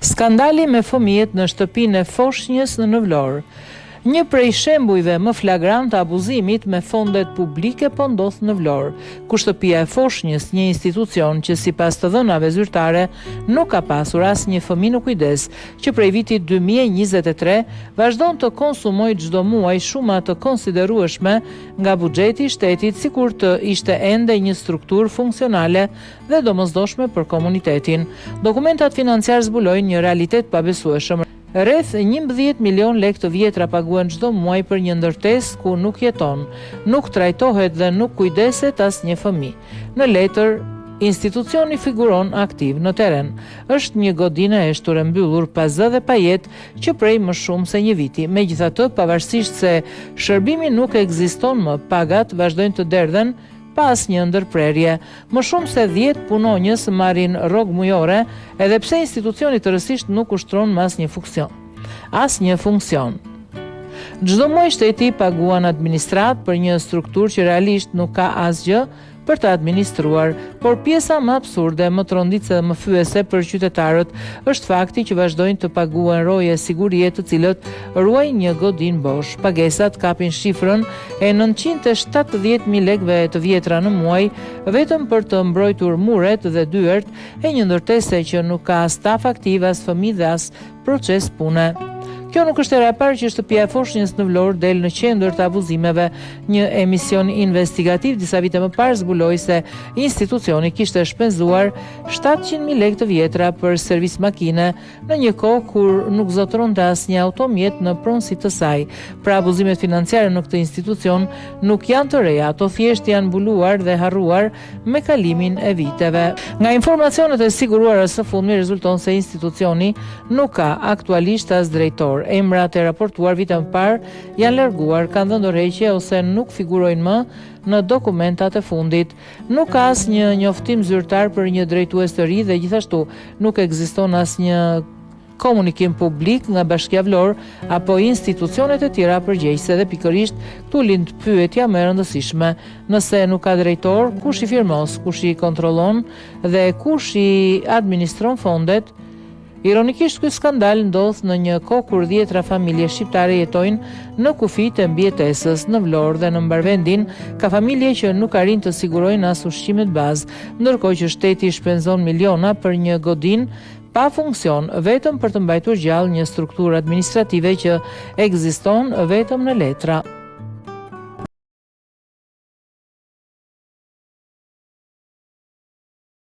Skandali me fëmijët në shtëpinë e foshnjës në Vlorë. Një prej shembujve më flagrantë të abuzimit me fondet publike po ndodh në Vlorë, ku shtëpia e foshnjës, një institucion që sipas të dhënave zyrtare nuk ka pasur asnjë fëmijë në kujdes, që prej vitit 2023 vazhdon të konsumojë çdo muaj shuma të konsiderueshme nga buxheti i shtetit sikur të ishte ende një strukturë funksionale dhe domosdoshme për komunitetin. Dokumentat financiarë zbulojnë një realitet të pabesueshëm. Rreth 11 milionë lekë të vjetra paguhen çdo muaj për një ndërtesë ku nuk jeton, nuk trajtohet dhe nuk kujdeset asnjë fëmijë. Në letër, institucioni figuron aktiv në terren. Është një godinë e heshtur e mbyllur, pa zë dhe pa jetë, që prej më shumë se një viti. Megjithatë, pavarësisht se shërbimi nuk ekziston më, pagat vazhdojnë të derdhen pa asnjë ndërprerje. Më shumë se 10 punonjës marrin rrogë mujore, edhe pse institucioni tërësisht nuk ushtron më asnjë funksion. Asnjë funksion. Çdo muaj shteti paguan administratë për një strukturë që realisht nuk ka asgjë për të administruar, por pjesa më absurde, më tronditëse dhe më fyese për qytetarët është fakti që vazhdojnë të paguhen roje sigurie të cilët ruajnë një godinë bosh. Pagesat kapin shifrën e 970.000 lekëve të vjetra në muaj vetëm për të mbrojtur muret dhe dyert e një ndërtese që nuk ka as staf aktiv, as fëmijë dhe as proces pune. Kjo nuk është hera e parë që shtëpia e foshnjës në Vlorë del në qendër të abuzimeve. Një emision investigativ disa vite më parë zbuloi se institucioni kishte shpenzuar 700.000 lekë të vjetra për servis makine në një kohë kur nuk zotëronte asnjë automjet në pronësi të saj. Pra abuzimet financiare në këtë institucion nuk janë të reja, ato thjesht janë mbuluar dhe harruar me kalimin e viteve. Nga informacionet e siguruara së fundmi rezulton se institucioni nuk ka aktualisht as drejtor. Emrat e raportuar vite më parë janë larguar, kanë dhënë dorëheqje ose nuk figurojnë më në dokumentat e fundit. Nuk ka asnjë njoftim zyrtar për një drejtues të ri dhe gjithashtu nuk ekziston asnjë komunikim publik nga Bashkia Vlorë apo institucionet e tjera përgjegjëse dhe pikërisht këtu lind pyetja më e rëndësishme, nëse nuk ka drejtor, kush i firmos, kush i kontrollon dhe kush i administron fondet? Ironikisht ky skandal ndodh në një kohë kur dhjetra familje shqiptare jetojnë në kufijtë e mbijetesës, në Vlorë dhe në mbarë vendin, ka familje që nuk arrijnë të sigurojnë as ushqimet bazë, ndërkohë që shteti shpenzon miliona për një godinë pa funksion, vetëm për të mbajtur gjallë një strukturë administrative që ekziston vetëm në letra.